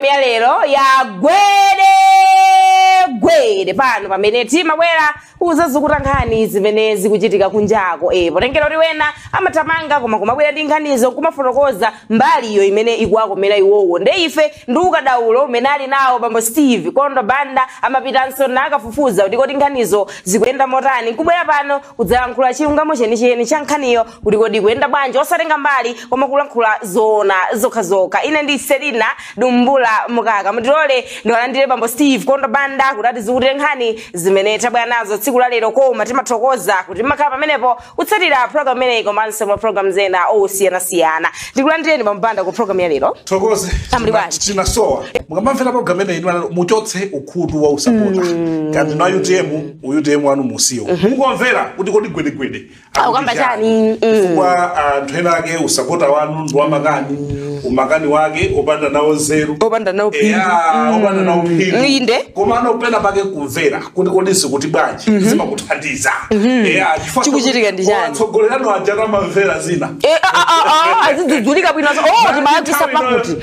Ya lero ya gwede gwede pano pamene timabwera kuzazukuta nkhani zimene zikuchitika kunjako, potengera kuti wena amathamanga koma kumabwera ndi nkhanizo kumafotokoza mbali iyo imene ikuwakomera iwowo. Nde ife ndi ukadaulo umene ali nawo bambo Steve Kondo Banda amapitanso nakafufuza kuti kodi nkhanizo zikuyenda motani, nkubwera pano kudzalankhula chilungamo chenicheni cha nkhaniyo kuti kodi kuyenda bwanji, osatenga mbali koma kulankhula zoona zokhazokha. Ine ndi Selina Dumbula Mukaka. Mutilole ndiwalandire bambo Steve Kondo Banda kuti atizukutire nkhani zimene tabwera nazo tsiku la lero, koma timathokoza kuti mmakhala pamenepo kutsatira program imeneyi komanso ma program ena osiyanasiyana. Ndikulandireni, bambo Banda, ku program ya lero. Thokoze. Amuli bwanji? Tinasowa. Mukamamvera program imeneyi, inu muchotse ukhutu wa usapota kandi na UTM, UTM wanu musiwo, mukomvera kuti kodi gwedegwede Akukamba chani? Chifukwa anthu ena ake usapota wanu ndi wamakani, umakani wake opanda nawo nzeru, opanda nawo phindu. Eya, opanda nawo phindu. Inde. Koma anopena pake kumvera kuti kodi zikuti bwanji zimakuthandiza. Eya, chifukwa Chikuchitika ndi chani? Atsogolerano aja amamvera zina. Azidzudzulika bwino, oh, timayakisa pakuti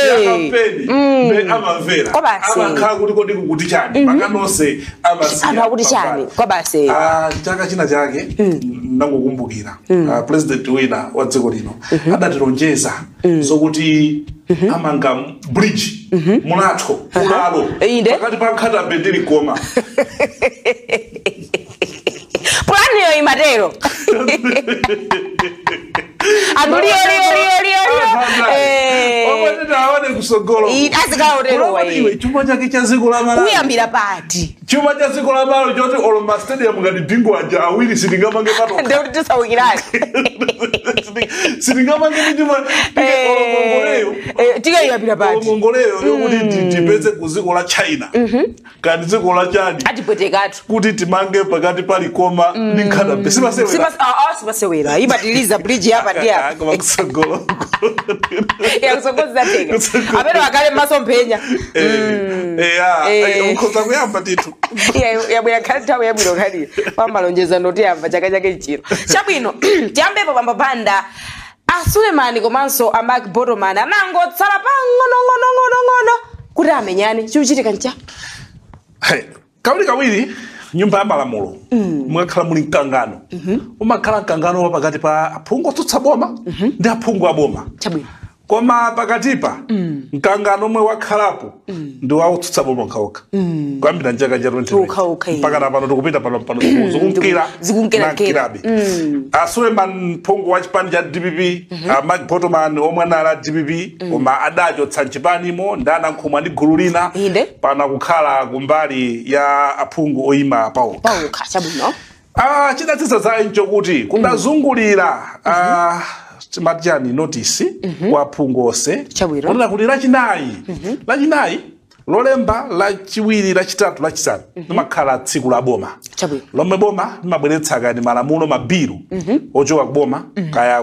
ya kampeni mbe amamvera. Kwa basi. Amakhala kuti kodi kukuti chani, pakanonse amasiya. Anthu akuti chani? Kwa basi. Ah, chaka china chake ndangokumbukira, president wina wa dziko lino adatilonjeza zokuti amanga bridge, mulatho, ulalo pakati pa Nkhata Bay ndi Likoma. Pulaniyo imatero anthu liyo liyo liyo liyo liyo. Omwe aone kusogolo. Azikaoterowa. Iwe, chuma chake cha dziko la Malawi kuyambira pati? Chuma cha dziko la Malawi choti olo ma stadium ngati Bingu aja awiri sitingamange patoka. Ndekuti tisawukirani. Sitingamange ndi chuma olo ngongoleyo. Tikayiyambira pati? Ngongoleyo yokuti tipeze ku dziko la China kandi dziko la chani atipwetekatu kuti timange pakati pa Likoma ndi Nkhata Bay, simasewera. Simasewera, imatiliza bridge yapa ndi apa. Koma kusogolo Yakusogoza teka. Kusogolo. Amene wakale masomphenya. Ukhoza kuyamba tithu. Yabwera khali nthawi yabwino khaliyo pamalonjezano tiyamba chaka chake chino chabwino. Tiyambepo, bambo Banda, a Sulemani komanso a Mark Botoman anangotsala pang'onong'onong'onong'ono kuti amenyane. Chikuchitika ncha? Hey, kawiri kawiri nyumba ya malamulo mukakhala muli mkangano, umakhala mkangano wa pakati pa aphungu otsutsa boma ndi aphungu a boma. Koma pakatipa mkangano omwe wakhalapo ndi wa otsutsa boma okhaokha kuyambira mchaka cha 2020 Okhaokha, mpaka na pano tikupita pano pano zikunkira Zikunkira. Nankirabe. A Suleiman, phungu wa chipani cha DPP, a Mark Botoman omwe anali a DPP koma adachotsa mchipanimo ndi anankhumwa ndi gulu lina, pana kukhala kumbali ya aphungu oyima paokha. Paokha, chabwino. Ah, chidatsitsa zayi nchokuti kudazungulira timati chani, notice kwa aphungu onse kunena kuti Lachinayi, Lachinayi, Lolemba, Lachiwiri, Lachitatu, Lachisanu limakhala tsiku la boma lomwe boma limabweretsa kani malamulo, mabilu ochoka kuboma, kaya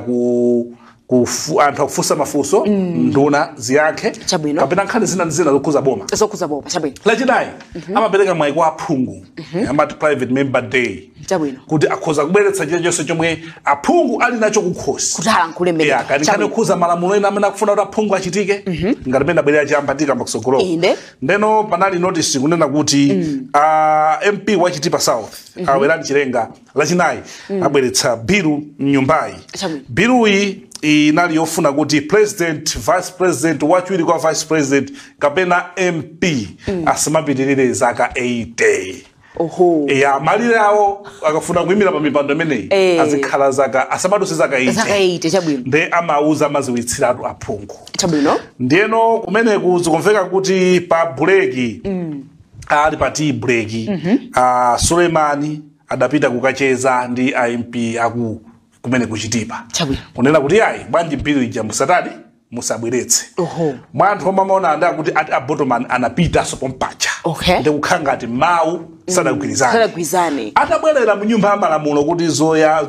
anthu akufunsa mafunso, nduna ziyankhe, kapena nkhani zina ndi zina zokhuza boma. Zokhuza boma, chabwino. Lachinayi amapereka mwayi kwa aphungu, amati private member day, kuti akhoza kubweretsa chilichonse chomwe aphungu ali nacho kukhosi kuti alankhule mmene. Yeah, kani nkhani yokhuza malamulo ena amene akufuna kuti aphungu achitike, ngati pene abwerera chiyamba tikamba kusogoloko. Ndeno panali notice kunena kuti MP wa Chitipa South, a Werani Chilenga, Lachinayi abweretsa bilu mnyumbayi. Biluyi inali yofuna kuti president, vice president, wachiwiri kwa vice president kapena MP asamapitirire zaka 80. Ya malire awo akafuna kuyimira pa mipando imeneyi azikhala zaka, asamaduse zaka 80. Zaka 80, chabwino. Nde amauza, amaziwitsiratu aphungu. Ndiyeno kumeneku zikumveka kuti pa break, ali pa tea break, Sulemani adapita kukacheza ndi a MP aku kumene kuchitipa kunena kuti ayi, bwanji bill ija musatani, musabweretse. Mwa anthu omwe amaona anda kuti ati a Botoman anapitanso pompacha ndi kukhala ngati mawu sadagwirizane. Sadagwirizane. Atabwerera mu nyumba ya malamulo kuti zoya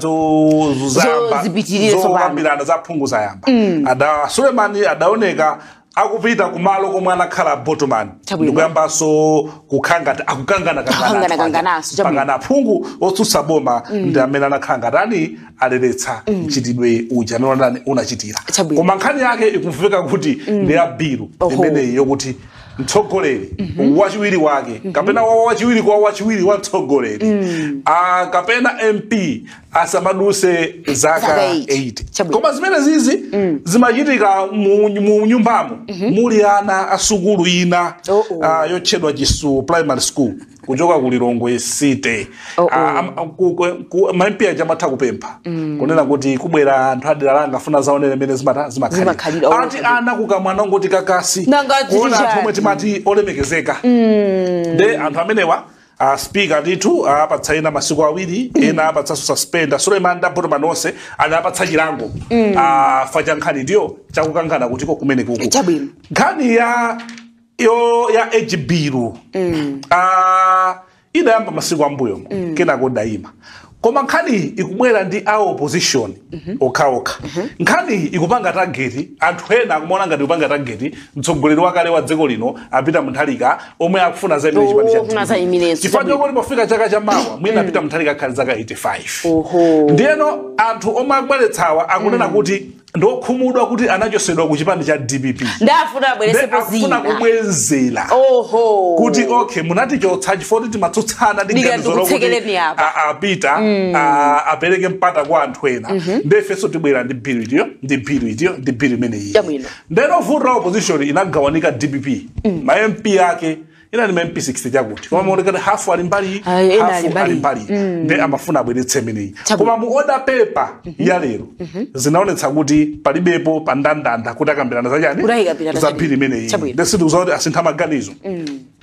zayamba Zipitirire tsopano. Zokambirana za phungu zayamba, ada Sulemani adaoneka Akupita kumalo komwe anakhala Botoman ndikuyambanso kukhangati akukangana kangana aphungu otsutsa boma ndi amene anakhala ngatani aleretsa mchitidwe uja amene unachitira. Koma nkhani yake ikumveka kuti ndi ya bilu imeneyi yokuti mtsogoleri wachiwiri wake kapena wachiwiri kwa wachiwiri wa mtsogoleri kapena MP asamaduse zaka 8. Koma zimene zizi zimachitika mu nyumbamo muli ana asukulu ina yotchedwa Chisu Primary School kuchoka ku Lilongwe City. Ma MP aja amatha kupempha kunena kuti kubwera anthu adera langa afuna zaonere mene zimakhalira ati ana kukamwana ngoti kakasi kuona anthu omwe timati olemekezeka nde anthu amenewa speaker ndithu apatsa ena masiku awiri ena apatsa suspenda Suleiman Botoman onse anapatsa chilango facha nkhani ndiyo chakukangana kutiko kumene kuku nkhani ya ya age bill idayamba masiku ambuyo kenako dayima. Koma nkhani ikubwera ndi a opposition okhaokha. Nkhani ikupanga target anthu ena akumaona ngati ikupanga target mtsogoleri wakale wa dziko lino apita Mutharika omwe akufuna za imene chipani cha chifukwa choti pofika chaka cha mawa mwina apita Mutharika akhale zaka 85. Ndiyeno anthu omwe akubweretsawa akunena kuti ndokhumudwa kuti anachosedwa ku chipani cha DPP ndafuna abweretse pozina kubwezera kuti okay munatichotsa chifukwa timatsutsana ndi ganizo lokuti apita apereke mpata kwa anthu ena ndefenso tibwera ndi bill itiyo ndi bill itiyo ndi bill imeneyi. Ndeno vuto la opposition inagawanika DPP ma MP ake ina ni MP 60 chakuti koma maonekana hafu ali mbali hafu ali mbali nde amafuna abweretse imeneyi. Koma mu order paper ya lero zinaonetsa kuti palibepo pandandanda kuti akambirana zachani za bill imeneyi nde sitikuza kuti asintha maganizo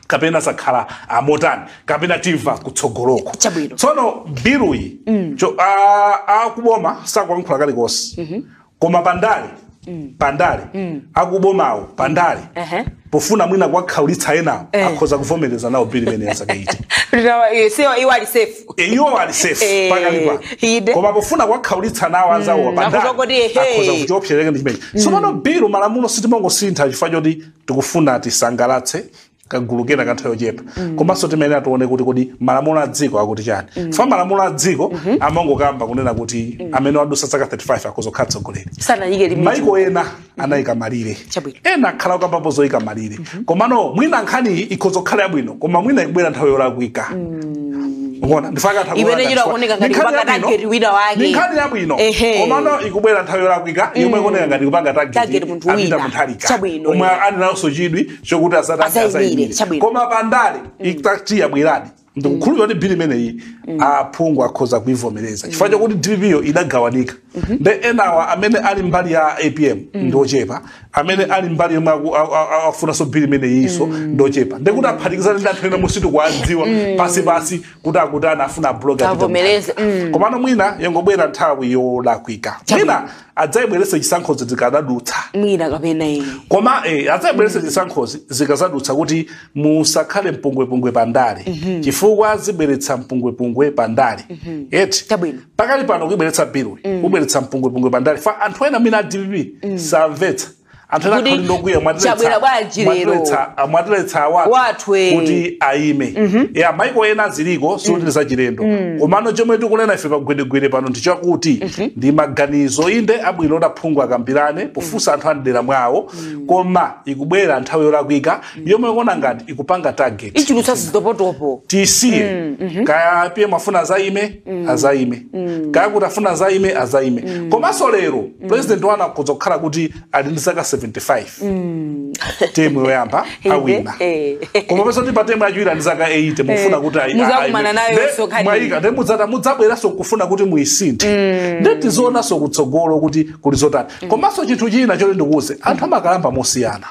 kapena sakhala amotani kapena timva kutsogoloko. Tsono biluyi akuboma sakuyankhula kalikonse koma pandale pandale akubomawo pandale pofuna mwina kwakhaulitsa enawo akhoza kuvomereza nawo bill imene yazakaiti iwo ali safe iwo ali safe pakalipa koma pofuna kwakhaulitsa nawo anzawo pandale akhoza kuchiopsereka ndi chimene. Tsopano bill malamulo sitimangosintha chifukwa choti tikufuna tisangalatse kagulu kena kanthawi yochepa komanso timene atione kuti kodi malamulo a dziko akuti chani. Fa malamulo a dziko amangokamba kunena kuti amene wadusa zaka 35 akuzokhala mtsogoleri maiko ena anayika malire ena akhala kukambapo zoyika malire komano mwina nkhani ikhozokhala yabwino koma mwina ikubwera nthawi yolakwika. Ngona ndifaka nkhani yabwino komano ikubwera nthawi yolakwika yomwe ikuoneka ngati kupanga target apita Mutharika omwe ali nawonso chidwi chokuti asatani koma pandale ikati yabweradi ndikukhulupirira kuti bill imeneyi aphungu akhoza kuivomereza chifukwa chokuti DPP yo idagawanika nde enawa amene ali mbali ya APM ndochepa amene ali mbali yomwe akufunanso bill imeneyinso ndochepa ndekuti aphatikizane ndi anthu ena musitikuwadziwa pasi kuti akuti anafuna abloga avomereze. Komano mwina yangobwera nthawi yolakwika mwina adzayibweretse chisankhozi zikadadutsa mwina kapena iyi koma adzayibweretse chisankhozi zikazadutsa kuti musakhale mpungwepungwe pandale chifukwa zibweretsa mpungwepungwe pandale eti pakali pano kuibweretsa bill kubweretsa mpungwepungwe pandale fa anthu ena mwina a DPP samvetsa anthu ena akhali ndokwiya mwatiletsa wathu kuti ayime ya maiko ena ziliko sikuti zachilendo komano chomwe tikunena ife pagwedegwede pano ndi chakuti ndi maganizo inde abwino odaphungu akambirane pofunsa anthu andera mwawo koma ikubwera nthawi yolakwika yomwe ikuona ngati ikupanga target ichulutsa zitopotopo tisiye kaya PM afuna azaime azaime kaya kuti afuna azaime azaime. Komanso lero president wana akuzokhala kuti ali ndi zaka 75 temu yoyamba awina koma pesa ndi patemu yachiwiri ndi zaka 8 mufuna kuti mwayika ndi mudzabweranso kufuna kuti muyisinthe ndi tizionanso kutsogolo kuti kuli zotani. Komanso chinthu china choti ndikuwuze anthu amakalamba mosiyana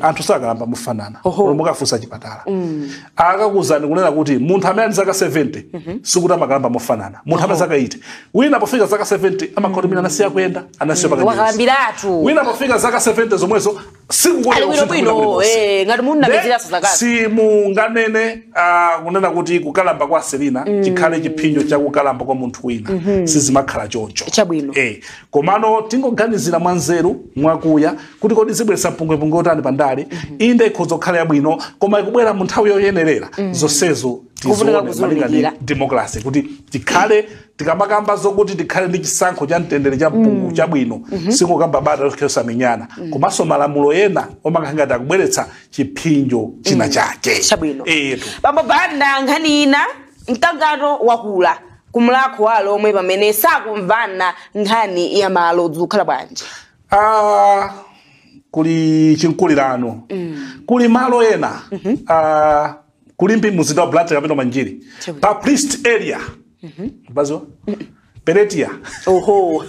anthu sakalamba mofanana mukafunsa chipatala akakuwuzani kunena kuti munthu amene ali zaka 70 sikuti amakalamba mofanana munthu amene zaka 80 wina pofika zaka 70 amakhala kuti mwina anasiya kuyenda anasiya pakanyezi wina pofika zaka 70 zomwezo Sikukuti ngati munamizira sasakazi simunganene kunena kuti kukalamba kwa Selina chikhale chiphinjo cha kukalamba kwa munthu wina. Sizimakhala choncho. Chabwino. Komano tingoganizira mwanzeru mwakuya kuti kodi zibweretsa mpungwepungwe otani pandale. Inde ikhoza kukhala yabwino koma ikubwera mu nthawi yoyenerera. Zonsezo tizione malinga ndi democracy kuti tikhale tikamakamba zokuti tikhale ndi chisankho cha mtendere cha mpungu chabwino. Singokamba bata losamenyana komanso malamulo ena omakhala akubweretsa chiphinjo china chake. Chabwino. Bambo Banda, nkhani ina mkangano wakula kumulakho walo omwe pamene sakumvana nkhani ya malo zikukhala bwanji? Kuli chinkulirano. Kuli malo ena kulimbi mzinda wa Blantyre kapena Manjiri pa priest area. Bazo Peretia. Oho.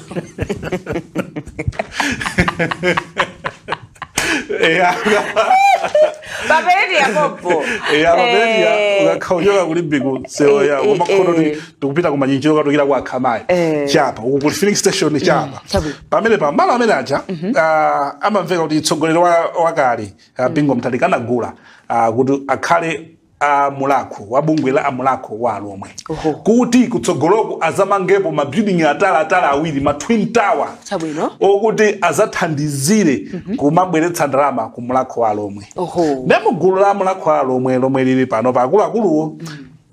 Pa Peretia popo. Peretia ukakhaonyoka kulimbi ku sewa ya kumakhono tikupita ku Manyinjiro katukira kwa Khamayi. Chapa uku kuli filling station chapa. Pamene pa malo amene aja amamveka kuti mtsogoleri wakale Bingu Mutharika anagula kuti akhale amulakho wabungwe la amulakho wa lomwe kuti kutsogoloko azamangepo ma building atala awiri ma twin tower okuti azathandizire kumabweretsa ndalama ku mulakho wa lomwe. Ndemo gulu la mulakho wa lomwe lomwe lili pano paakuluakuluwo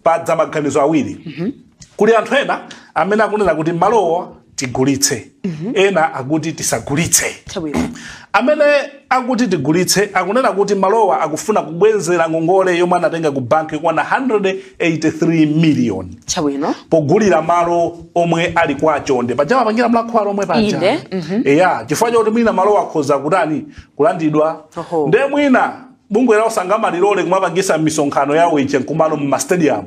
padza maganizo awiri. Kuli anthu ena amene akunena kuti malowo tigulitse, ena akuti tisagulitse. Amene akuti tigulitse akunena kuti malowa akufuna kubwezera ngongole yomwe anatenga ku banki kwana 183 million. Chabwino. Pogulira malo omwe ali kwa chonde. Paja mapangira mulakho wa lomwe paja. Eya, chifukwa choti mwina malowa akhoza kutani kulandidwa. Nde mwina bungwe la osangama lilole kumapangisa misonkhano yawo iche nkumalo mu stadium.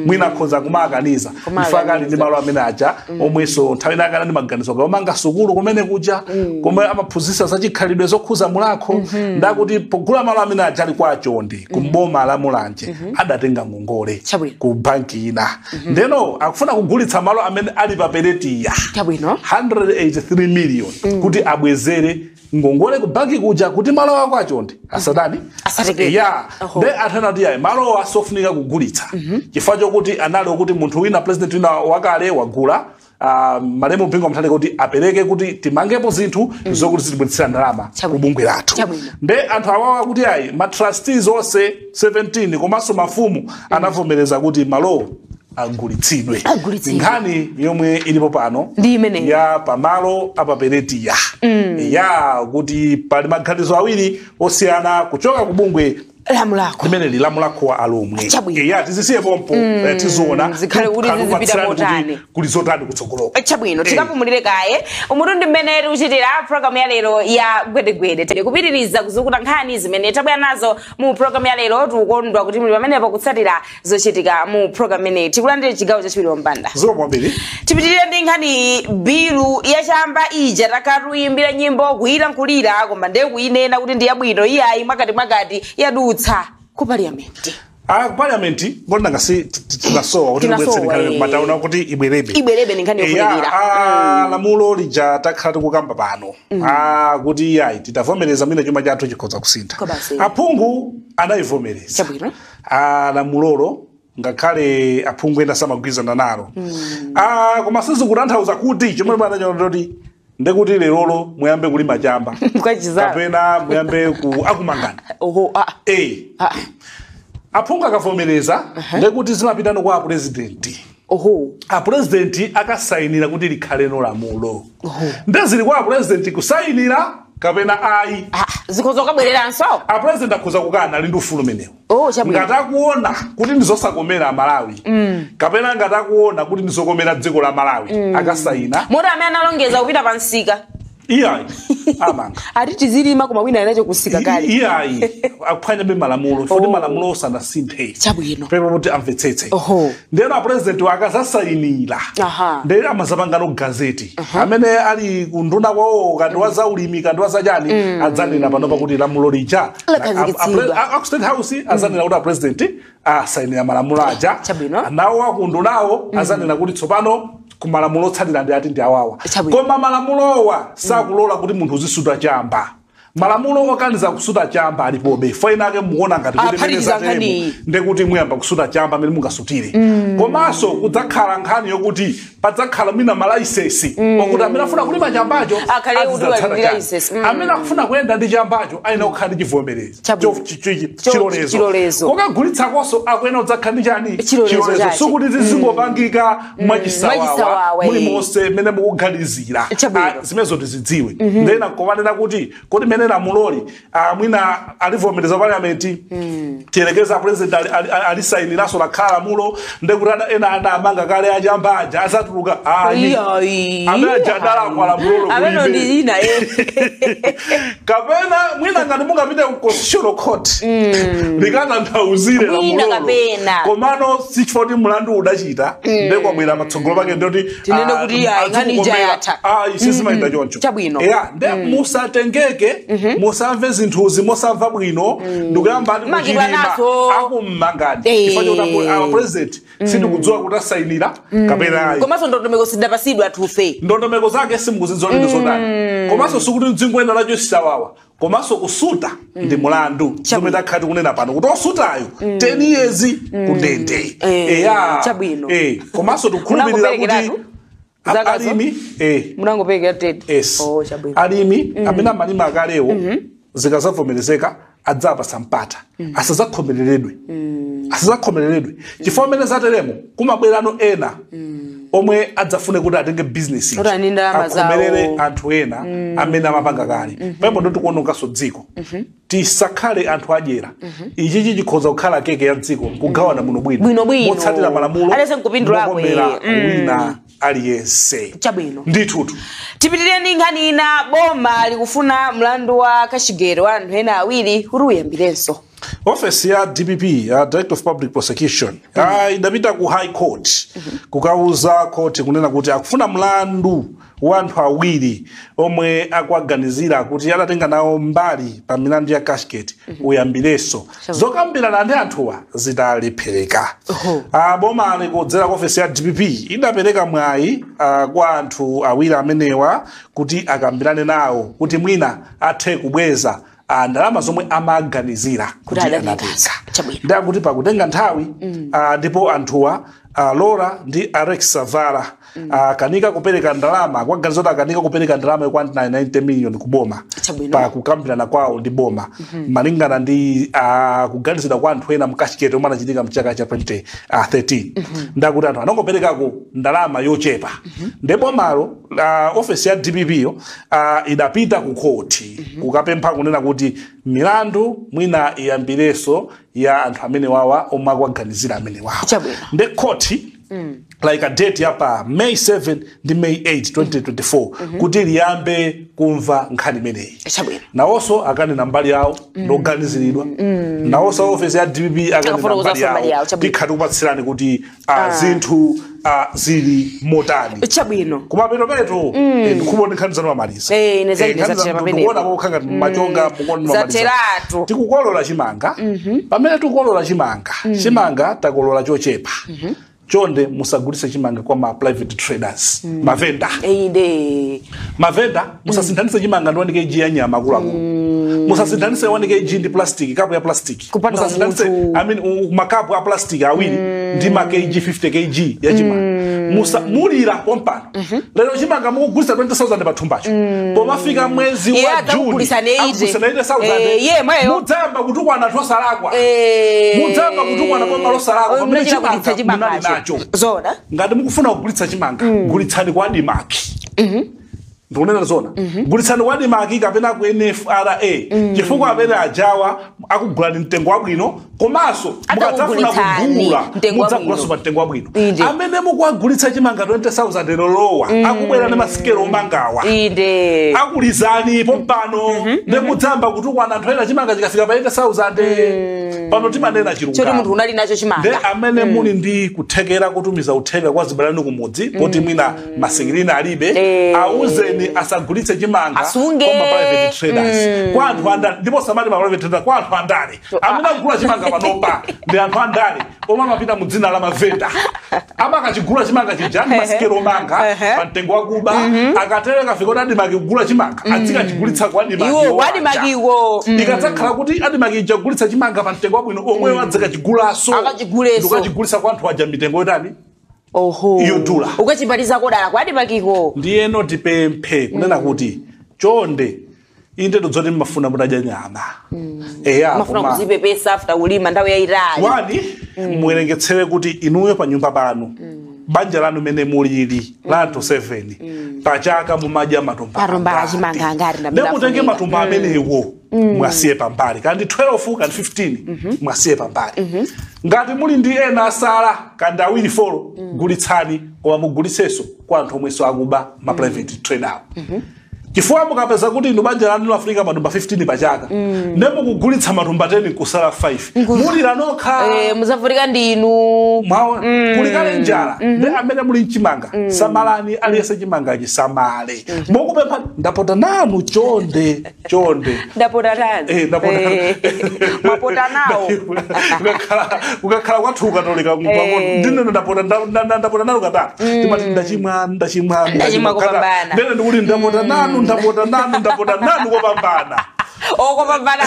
Mwina akhoza kumakaniza. Mfakali ndi malo amene aja omweso nthawi ina akana ndi maganizo omanga sukulu kumene kuja komwe amaphunzitsa za chikhalidwe zokhuza mulakho. Ndakuti pogula malo amene aja ali kwa chonde kumboma la Mulanje adatenga ngongole ku banki ina. Ndeno akufuna kugulitsa malo amene ali pa Peretia 183 million kuti abwezere ngongole ku banki kuja kuti malo ako achonde asadani ya de atana ya malo asofunika kugulitsa chifukwa chokuti anali kuti munthu wina president wina wakale wagula malemu Bingu Mutharika kuti apereke kuti timangepo zinthu zokuti zitibweretsera ndalama kubungwe lathu. Nde anthu awawa kuti ayi ma trustees onse 17 komanso mafumu anavomereza kuti malo agulitsidwe. Nkhani yomwe ilipo pano ya pamalo apaperetia ya kuti pali maganizo awiri osiyana kuchoka kubungwe lamulakho limene lilamulakho wa alomwe. Ya tizisiye pompo tizoona zikhale kuti zizipita motani kuli zotani kutsogoloko. Chabwino tikapumulire kaye umutundu mmene tikuchitira program ya lero ya gwedegwede kupitiriza kuzukuta nkhani zimene tabwera nazo mu program ya lero. Tikukondwa kuti muli pamenepo kutsatira zochitika mu program imeneyi. Tikulandire chigawo chachiwiri wambanda tipitirire ndi nkhani bilu yachamba ija takatuyimbira nyimbo kuyilankhulira koma ndiye kuyinena kuti ndi yabwino iyayi mwakati mwakati yadutsa ku parliament. Parliament ngona ngasi tinasowa kuti ibweretse nkhani mataona kuti ibwerebe. Ibwerebe ni nkhani yofunikira. Lamulo lija takhala tikukamba pano. Kuti iyayi titavomereza mwina chuma chathu chikhoza kusintha. Aphungu anayivomereza. Lamulolo ngakhale aphungu ena samagwirizana nalo. Koma sizikutanthauza kuti chomwe panachoti ndekuti lerolo muyambe kulima chamba kapena muyambe ku akumangana. Oho. Aphungu akavomereza ndekuti zimapitano kwa president. Oho. A president akasayinira kuti likhaleno lamulo. Ndezili kwa president kusayinira kapena ayi. Zikhoza kabwereranso. A president akhoza kukana ali ndi ufulu umenewo. Ngati akuona kuti ndizosakomera Malawi. Kapena ngati akuona kuti ndizokomera dziko la Malawi. Akasayina. Moti amene analongeza kupita pansika. Iyayi. Amanga. Ati tizilima koma wina anacho kusika kale. Iyayi. Akuphwanya be malamulo. Futi malamulo osanasinthe. Chabwino. Pepo kuti amvetsetse. Oho. Ndeno a president akazasayinira. Ndeno amazapangano gazeti. Amene ali kunduna kwawo kandi wa zaulimi kandi wa zachani adzanena pano pakuti lamulo lija. A State House azanena kuti a president asayinira malamulo aja. Nawo akundunawo azanena kuti tsopano kumalamulo otsatira ndi ati ndi awawa. Koma malamulowa sakulola kuti munthu uzisuta chamba. Malamulo okaniza kusuta chamba alipobe. Faina ake muona ngati kuti Aphatikiza nkhani. Ndekuti muyamba kusuta chamba amene mungasutire. Komanso kudzakhala nkhani yokuti padzakhala mwina malaisensi okuti amene afuna kulima chambacho Akhale kuti azidzatsata ali ndi chani. license. Amene akufuna kuyenda ndi chambacho ayenera kukhala ndi chivomerezi. Chabwino. Chilolezo. Chilolezo. Kokagulitsakonso akuyenera kudzakhala ndi chani? Chilolezo chache. Sikuti zizingopangika mwachisawawa Mwachisawawa, muli monse mmene mukuganizira. Chabwino. Zimenezo tizidziwe. Ndena nkomanena kuti kodi mmene lamuloli mwina alivomereza parliament, tiyerekeza president alisayiniranso lakhala lamulo, ndekuti ena anamanga kale achamba aja azatuluka ayi. Iyayi. Amene aja adalakwa lamulolo Amene kulibe. ndi ina Kapena mwina ngati mungapite ku constitutional court likatanthauzire Mwina lamulolo. kapena. Komano sichifukwa kuti mlandu udachita ndekwabwera patsogolo pake ndoti Tinene kuti ayi, nkhani ija yatha. Ayi, sizimayenda choncho. Chabwino. Ya, nde musatengeke, musamve zinthuzi mosamva bwino ndikuyamba ati Mangidwa kuchilima nazo. akummangani chifukwa choti our president sindikudziwa kuti asayinira kapena ayi. Komanso ndondomeko sidapasidwa tufe. Ndondomeko zake simukuzidziwa ndi zotani. Komanso sikuti mdzingoyenda nacho chisawawa. Komanso kusuta ndi mulandu, zomwe takhala tikunena pano kuti osutayo 10 years kundende. Eya. Chabwino. Komanso tikukhulupirira kuti Munangoperekeratu? Zakazo? Alimi Munangoperekera tete. Yes. Oh, chabwino. Alimi amene amalima akalewo, zikazavomerezeka adzapasa mpata asazakhomereredwe, asazakhomereredwe, chifukwa amene zateremo kumabwerano ena omwe adzafune kuti atenge business Kuti ani ndalama zawo. akhomerere anthu ena amene amapanga kale. Pamene ndo tikuononganso dziko. Tisakhale anthu adyera. Ichichi chikhoza kukhala keke ya dziko kugawana muno bwino Bwino bwino. motsatira malamulo, Aliyense nkupindulako, mokomera wina aliyense. Chabwino. Ndithutu. Tipitirire ndi nkhani ina. Boma likufuna mlandu wa Cashgate wa anthu ena awiri kuti uyambirenso. Office ya DPP, ya Director of Public Prosecution, idapita ku High Court kukauza court kunena kuti akufuna mlandu wa anthu awiri omwe akuaganizira kuti adatenga nawo mbali pa milandu ya Cashgate uyambirenso, zokambirana ndi anthuwa zitalephereka. Oho. Boma likudzera ku office ya DPP idapereka mwayi kwa anthu awiri amenewa kuti akambirane nawo kuti mwina athe kubweza ndalama zomwe amaganizira kuti adatenga. anatenga. Chabwino. Ndakuti pakutenga nthawi, ndipo anthuwa, Laura ndi Alex Savala, akanika kupereka ndalama, kwaganiza kuti akanika kupereka ndalama yokwana 90 million kuboma Chabwino. pa kukambirana kwawo ndi boma, malingana ndi kuganizira kwa anthu ena mCashgate omwe anachitika mchaka cha 2013. Ndakuti anthu anangoperekako ndalama yochepa, ndi bomalo, ofesi ya DPP yo, idapita ku khoti kukapempha kunena kuti milandu mwina iyambirenso ya anthu amene wawa omwe akuwaganizira amene wawa. Chabwino. Ndi khoti like a date yapa May 7 ndi May 8 2024 kuti liyambe kumva nkhani imeneyi. Chabwino. Nawonso akanena mbali yawo ndoganiziridwa, nawonso ofesi ya DPP akanena Akafotokoza mbali mbali yawo, yawo. chabwino. Tikhati kupatsirani kuti zinthu zili motani. Chabwino. Kumapetopeto ndikubona nkhani zanu mamaliza. Ine zaine zathera pamenepo. Ndikuona pokha ngati machonga mukuona mamaliza. Zatheratu. Tikukolola chimanga. Pamene tikukolola chimanga, chimanga takolola chochepa. Chonde musagulitse chimanga kwa ma private traders, mavenda. Inde. Mavenda, musasinthanitse chimanga ndi 1 kg ya nyama akuluakulu. Musasinthanitse 1 kg ndi plastic, kapu ya plastic. Kupanda Musasinthanitse umunthu. I mean, makapu a plastic awiri ndi ma kg 50 kg ya chimanga. Musa mulira pompano. Lero chimanga mukugulitsa 20,000 pa thumbacho, pomafika mwezi Iye wa Juni adzakugulitsani 80. akugulitsani 80,000. Iye mweyo. Mudzayamba kutukwana anthu osalakwa. Mudzayamba kutukwana kwa malo osalakwa pamene Munachita kugulitsa chimanga munali chimangacho. nacho. Zona. Ngati mukufuna kugulitsa chimanga, gulitsani kwa ADMARC. Ndikunena zona, gulitsani kwa ADMARC kapena ku NFRA, chifukwa amene ajawa akugulani mtengo wabwino. Komanso mukadzafuna Adzakugulitsani kugula, mtengo mudzagulanso wabwino. pa mtengo wabwino. Inde. Amene mukuwagulitsa chimanga 20,000 lolowa, akubwera ndi masikelo omangawa, Inde. akulizani pompano, ndi mudzamba kutukwana anthu ena chimanga chikafika pa 80,000. Pano timanena Choti chilungamo. munthu unali nacho Nde chimanga. amene muli ndi kuthekera kutumiza uthenga kwa zibalani kumudzi, poti mwina masikilina alibe, auzeni. Tiyeni asagulitse chimanga Asunge. kwa ma private traders, kwa anthu andale. Ndipo samati ma private traders, kwa anthu andale. Amene akugula chimanga panopa ndi anthu andale omwe amapita mu dzina la mavenda, amakachigula chimanga chija ndi masikelo manga pa mtengo wakuba. Akatere kafika kuti ADMARC kugula chimanga, adzikachigulitsa kwa ADMARC. Iwo kwa ADMARCko. Ikadzakhala kuti ADMARC ija kugulitsa chimanga pa mtengo wabwino, omweyo adzikachigulaso Akachiguleso. ndikukachigulitsa kwa anthu aja mitengo yotani? Oho. Yodula. Ukachipaliza kodala kwa ADMARCko. Ndiyeno tipemphe kunena kuti chonde, inde todzoti mmafuna mutadya nyama, eya, mafuna koma kuzipepesa after kulima nthawi yayitali. Wani muwerengetsere kuti inuyo pa nyumba panu, banja lanu mene mulili la anthu 7, pachaka mumadya matumba Matumba angati? achimanga angati Nde ndamene mutenge afunika. matumba amenewo, mwasiye pambali, kandi 12 kandi 15, mwasiye pambali. Ngati muli ndi ena asala, kandi awiri, four, gulitsani, koma mugulitsenso kwa anthu omwenso akuba, ma private trader, chifukwa mukapeza kuti inu banja lanu lafrika matumba 15 pachaka, nde mukugulitsa matumba 10, kusala 5, mulira nokha. Muzavutika ndinu. Mwaona, kulikale njala. Ndi amene muli mchimanga, samalani. Aliyense chimanga chisamale. Mukupempha, ndapota nanu, chonde chonde. Ndapota tani. Ndapota. Mwapota nawo. Kukakhala kwathu ukatolika, ndinene ndapota, ndapota nanu katatu. Timati ndachimwa, ndachimwa. Ndachimwa kopambana. Ndene ndikuti ndapota nanu, ndapota nanu, ndapota nanu kopambana. Okopambana.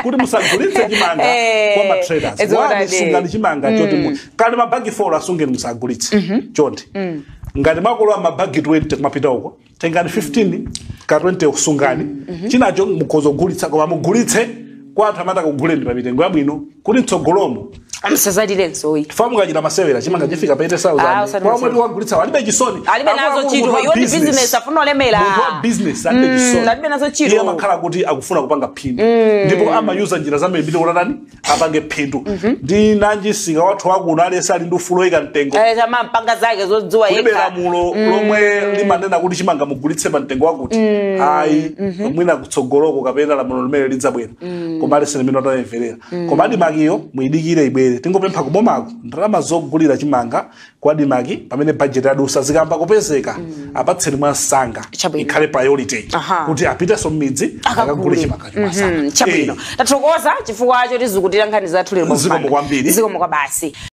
Kuti musagulitse chimanga kwa ma traders. It's Wani, what I did. sungani chimanga choti kali mabagi 4, asungeni, musagulitse chonde. Ngati makolowa mabagi 20 kumapita uko, tengani 15 ka 20, usungani chinacho, mukhoza kugulitsa, koma mugulitse kwa anthu amene akuguleni pa mitengo yabwino, kuti mtsogolomo msazalirensoyi. Fa mukachita masewera, chimanga chifika pa Ah, 80,000. usati Kwa omwe masewera. tiwagulitsa alibe chisoni. Alibe nazo Akuluakulu, ntchito. munthu wa Iwo ndi business, afuna olemera. Munthu wa business alibe chisoni. Alibe nazo ntchito. Iye amakhala kuti akufuna kupanga phindu, ndipo amayuza njira zambiri kuti atani? Apange phindu. Ndi nanji sika wathu wakuno, aliyense ali ndi ufulu oyika mtengo. Chamampanga zake zodziwa Kulibe yekha. lamulo lomwe limanena kuti chimanga mugulitse pa mtengo wakuti, ayi. Mwina kutsogoloko kapena lamulo limene lidzabwera, koma aliyense limene atayimverera. Koma ADMARCyo muyidikire ibwere. Tingopempha kubomako ndalama zogulira chimanga kwa ADMARC pamene budget yadusa, zikamba kupezeka, apatseni mwansanga. Chabwino. Ikhale priority kuti apitenso m'midzi akagule chimanga chimwasanga. Chabwino, tathokoza chifukwa choti zikutira nkhani zathu lero. Zikomo kwambiri. Zikomo kwa basi.